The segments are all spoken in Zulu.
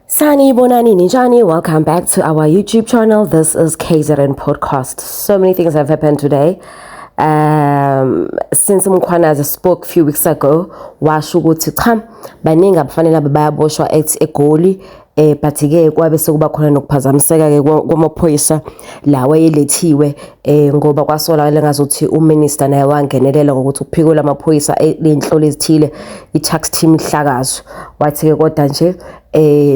Sanibonani ninjani, welcome back to our YouTube channel. This is KZN Podcast. So many things have happened today. Since Mkhwanazi spoke a few weeks ago, washo ukuthi cha, baningi abafanele bayaboshwa ethi eGoli, but ke kwabe sekuba khona nokuphazamiseka ke kwamaphoyisa lawa elethiwe, ngoba kwasolakala ngazuthi uminister naye wangenelela ngokuthi uphiko lamaphoyisa lenhlolo ezithile, i-task team, ihlakazwe. Wathi ke kodwa nje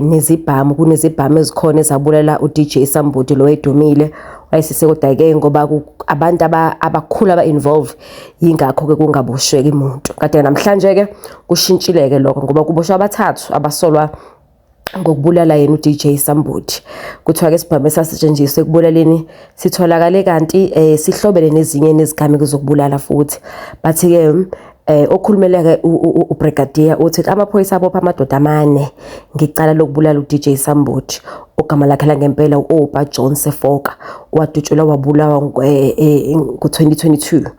nezibhamu, kunezibhamu ezikhona ezabulala uDJ Sumbody lo edumile wayesise, kodwa ke ngoba abantu abakhulu aba-involve, yingakho ke kungaboshweki umuntu. Kade namhlanje ke kushintshile ke lokho, ngoba kuboshwa abathathu abasolwa ngokubulala yena uDJ Sumbody. Kuthiwa ke isibhamu esasisetshenziswa ekubulaleni sitholakale kanti sihlobene nezinye nezigameko zokubulala futhi. Bathi ke okhulumeleke ubrigadier uthi amaphoyisa abopha amadoda amane ngecala lokubulala uDJ Sumbody, ogama lakhe langempela u-Oupa John Sefoka, wadutshulwa wabulawa ngo-2022.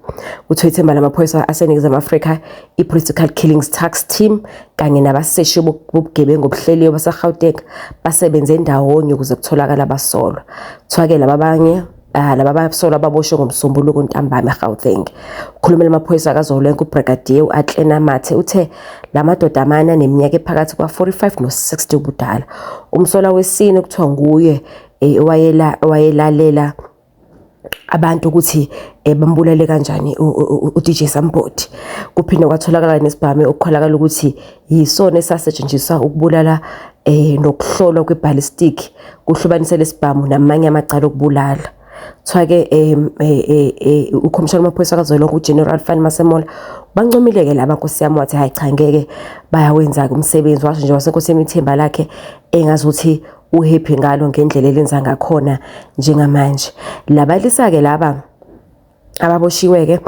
Kuthiwa ithimba lamaphoyisa aseNingizimu Afrika, i-Political Killings Task Team, kanye nabaseshi bobugebengu obuhleliwe baseGauteng basebenze ndawonye ukuze kutholakale abasolwa. Kuthiwa-ke laba abanye, laba basolwa baboshwe ngoMsombuluko ntambama eGauteng. Ukhulumela amaphoyisa kazwelonke, uBrigadier u-Athlena Mathe, uthe la madoda amane aneminyaka ephakathi kwa-45 no-60 ubudala. Umsolwa wesine kuthiwa nguye owayelalela abantu ukuthi bambulale kanjani uDJ Sumbody. Kuphinde kwatholakala nesibhamu okukholakala ukuthi yisona esasetshenziswa ukubulala, nokuhlolwa kwe-ballistic kuhlubanise lesibhamu namanye amacala okubulala. Kuthiwa-ke ukhomishana wamaphoyisa kazwelonke, uGeneral Fannie Masemola, bancomile-ke laba, nkosi yami, wathi hayi cha, ngeke, bayawenza-ke umsebenzi. Washo nje wasenkosi yami ithemba lakhe engazuthi uhappy ngalo ngendlela elenza ngakhona njengamanje. Labalisa-ke laba ababoshiwe-ke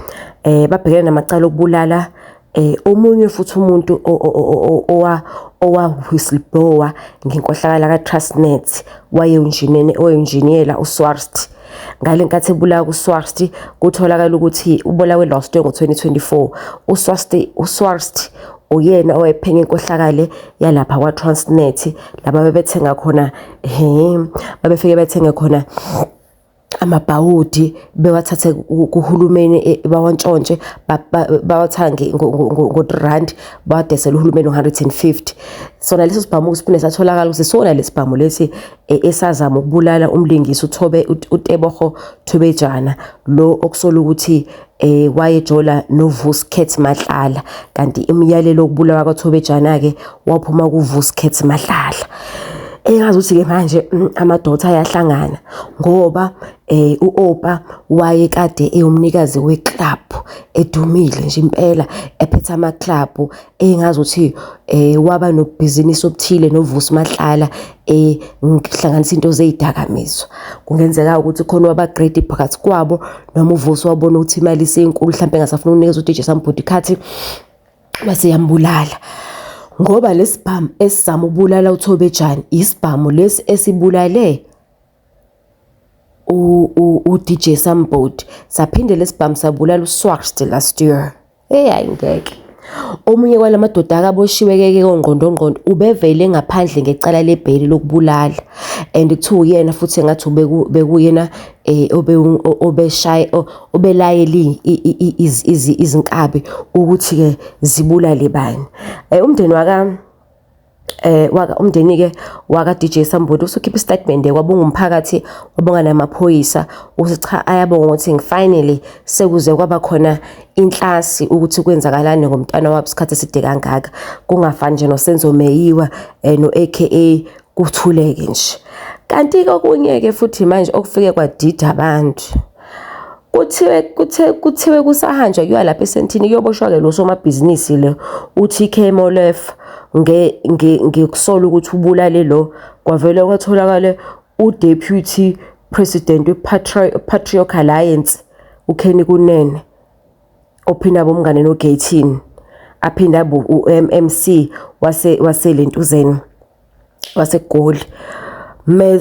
babhekene namacala okubulala omunye futhi umuntu owa whistleblower ngenkohlakala ka-Transnet, wayeyinjiniyela uSwart. Ngale nkathi ebulawa uSwart, kutholakala ukuthi ubulawe last year ngo-2024. USwart uyena owayephenya inkohlakalo yalapha kwa-Transnet, laba bebethenga khona, babefike bethenge khona amabhawudi, bewathathe kuhulumeni, bawantshontshe, bawathange ngo-R3, bawadesele uhulumeni ngo-150. Sona leso sibhamu siphinde satholakala ukuthi sona lesibhamu lesi esazama ukubulala umlingisi uThobe, uTebogo Thobejana lo okusola ukuthi wayejola noVusi Cat Matlala, kanti imiyalelo yokubulawa kwaThobejana ke waphuma kuVusi Cat Matlala. Engazi ukuthi-ke manje amadoda ayahlangana, ngoba u-Oupa wayekade ewumnikazi weclub edumile nje impela, ephethe ama-club, engazi ukuthi waba nobhizinisi obuthile noVusi Matlala, ngihlanganisa into zeyidakamizwa. Kungenzeka ukuthi khona waba-greedy phakathi kwabo, noma uVusi wabona ukuthi imali isenkulu, mhlawumbe engasafuna ukunikeza uDJ Sumbody ikhathi, waseyambulala, ngoba lesibhamu esizama ukubulala uThobejane isibhamu lesi esibulale u-DJ Sumbody, saphinde lesibhamu sabulala uSwart last year. Hey, hayi ngeke. Omunye kwalamadoda akaboshiwe ke kongqondongqondo ubevele ngaphandle ngecala lebheli lokubulala, and kuthiwa uyena futhi engathi bekuyena obeshaye, obelayeli izinkabi ukuthi ke zibulale bani. Umndeni waka eh waka umndeni ke waka DJ Sumbody usukhipha istatement, kwabonga umphakathi, wabonga namaphoyisa, ukuthi cha, ayabonga ukuthi finally sekuze kwaba khona inhlasi ukuthi kwenzakalani ngomntwana wabo isikhathi eside kangaka, kungafani nje noSenzo Meyiwa no AKA, kuthuleke nje. Kanti kokunye ke futhi manje okufike kwadida abantu, kuthiwe kuthiwe kusahanjwa kuyiwa lapha esentini kuyoboshwa-ke lo somabhizinisi lo u-TK Molefe ngekusola ukuthi ubulale lo, kwavele kwatholakala u-deputy president we-Patriotic Alliance, uKenny Kunene, ophinde abe umngane noGayton, aphinde abe u-MMC waselentuzeni waseGoli,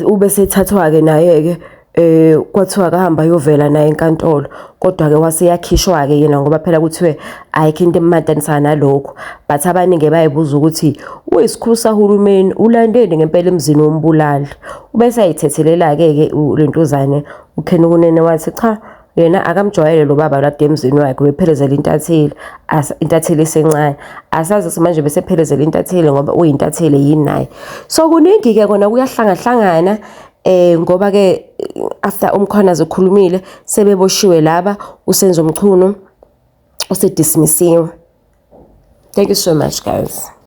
ube sethathwa-ke naye-ke. Kwathiwa akahamba ayovela naye enkantolo, kodwa-ke wase eyakhishwa-ke yena ngoba phela kuthiwe ayikho into emmatanisa nalokho. But abaningi bayibuza ukuthi uyisikhulu sahulumeni ulandeni ngempela emzini wombulali. Ubese ayithethelela-ke ke lentuzane uKenny Kunene wathi cha, yena akamjwayele lo baba lade emzini wakhe, ubephelezela intatheli, intatheli esencane. Asazi ukuthi manje besephelezela intatheli ngoba uyintatheli yini naye. So kuningi-ke kona kuyahlangahlangana ngoba ke after uMkhwanazi ekhulumile sebeboshiwe laba, uSenzo Mchunu usedismissiwe. Thank you so much, guys.